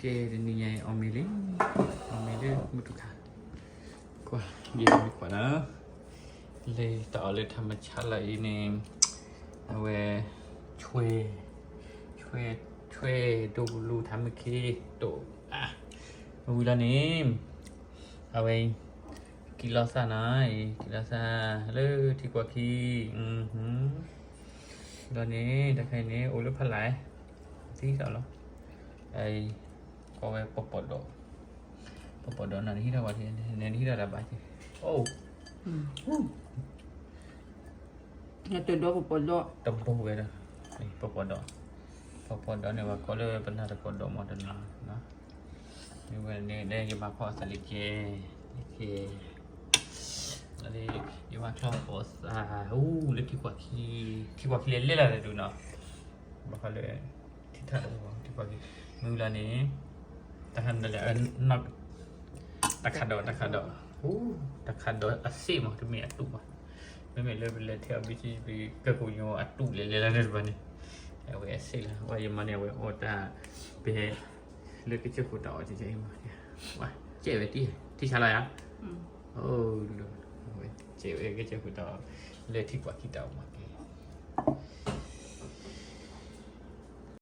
ကဲ တနံၤညါအံၤ အီၣ်မ့ၤလံ, အီၣ်မ့ၤလၢမုၢ်ထူၣ်ခါ, ကွၢ်, ယမ့ၢ်ကွၢ်ဒီး, လၢတၢ်အီၣ်လၢထးမဆါလီၤအံၤန့ၣ်, အဝဲ, ဆွဲ, ဆွဲ, ဆွဲဒိၣ်လူၤထးမုၢ်ခံတိၣ်, မ့ၢ်ဝံၤလီၤန့ၣ်, အဝဲ, ကံလီၤစၢ်နီၤ, ကံလီၤစၢ်လၢထံကွၢ်ခံ, ဒီးန့ၣ် တခါအံၤန့ၣ် အိၣ်လၢဖးလဲၢ်, သံသးလီၤ, ကိးဝဲပီၢ်ပီၢ်ဒီး, ပီၢ်ပီၢ်ဒီး နဟံးထီၣ်ဝဲ, နဟံးထီၣ်တၢ်ဘၣ်က့ၤ, အိၣ်, တဒီပီၢ်ပီၢ်ဒီး, တဘိဝဲဒီး, ပီၢ်ပီၢ်ဒီး, ပီၢ်ပီၢ်ဒီးန့ၣ် ပှၤကိးလၢပနၢ်တကိးဒီးမ့ၢ်တနီၤ, မ့ၢ်ဝဲန့ၣ် ယဘၣ်ဖီၣ်အသးလၢကဲ, ယဘၣ်ချီဖီၣ်သး, အိၣ်လၢထံကွၢ်ခံ, ထံကွၢ်ခံလဲၤလဲၤလီၤတဒူၣ်နီၤ, ဘၣ်ဃးလၢ, ထံထၣ်တဘိ ထံကွၢ်ခံ, မ့ၢ်ဝံၤလီၤန့ၣ်, တၢ်ခးဒီး, တၢ်ခးဒီး, တၢ်ခးဒီးအစ့ၣ်မး တမ့ၢ်အတူၢ်ဘၣ်, မ့မ့ၢ်လၢပလဲၤထဲအီၤဘံၣ်ဘံၣ် ကဲခိၣ်ညိအတူၢ်လဲၤလဲၤလီၤတဘၣ်န့ၣ်, အဝဲအစ့ၣ်လီၤ ဝဲယမၤန့ၣ် အဝဲအီၣ်တၢ်, ပဟဲ, လၢကစၢၢ်ခိၣ်တၢ်အီၣ်ကဲအံၤမး, ကဲဝဲတံၢ်, ထံဆါလီၤယၤ, အိၣ်, ကဲဝဲကစၢၢ်ခိၣ်တၢ်အီၣ်, လၢထံကွၢ်ခံတၢ်အီၣ်မးကဲ